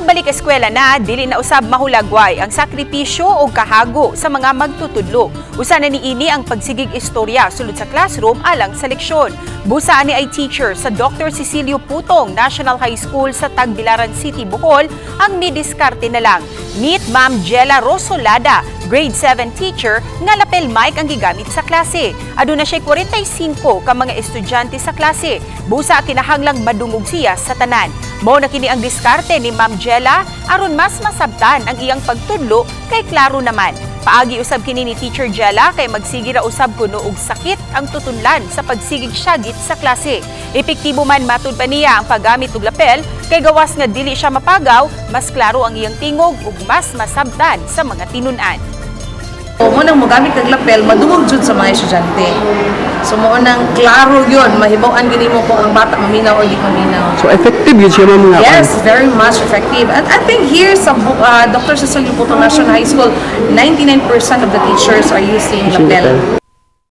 Magbalik eskwela na, dili na usab mahulagway ang sakripisyo o kahago sa mga magtutudlo. Usa na niini ang pagsigig istorya sulod sa classroom alang sa leksyon. Busa ani ay teacher sa Dr. Cecilio Putong National High School sa Tagbilaran City, Bohol ang midiskarte na lang. Meet Ma'am Jella Rosolada, grade 7 teacher nga lapel mic ang gigamit sa klase. Aduna siya 45 ka mga estudyante sa klase. Busa kinahanglang madungog siya sa tanan. Mao na kini ang diskarte ni Ma'am Jella aron mas masabtan ang iyang pagtudlo kay klaro naman. Paagi usab kini ni Teacher Jella kay magsige ra usab kuno og sakit ang tutunlan sa pagsigig syagit sa klase. Epektibo man, matud pa niya, ang paggamit og lapel kay gawas nga dili siya mapagaw, mas klaro ang iyang tingog ug mas masabtan sa mga tinun-an. Mo nang mogamit kag lapel, madungog jud sa mga estudyante. So mo nang klaro yun, mahibaw-an gini mo kung ang bata maminaw or di maminaw. So effective yun siya, ma'am, nga? Yes, very much effective. And I think here sa Dr. Cecilio Putong National High School, 99% of the teachers are using Using lapel. Lapel.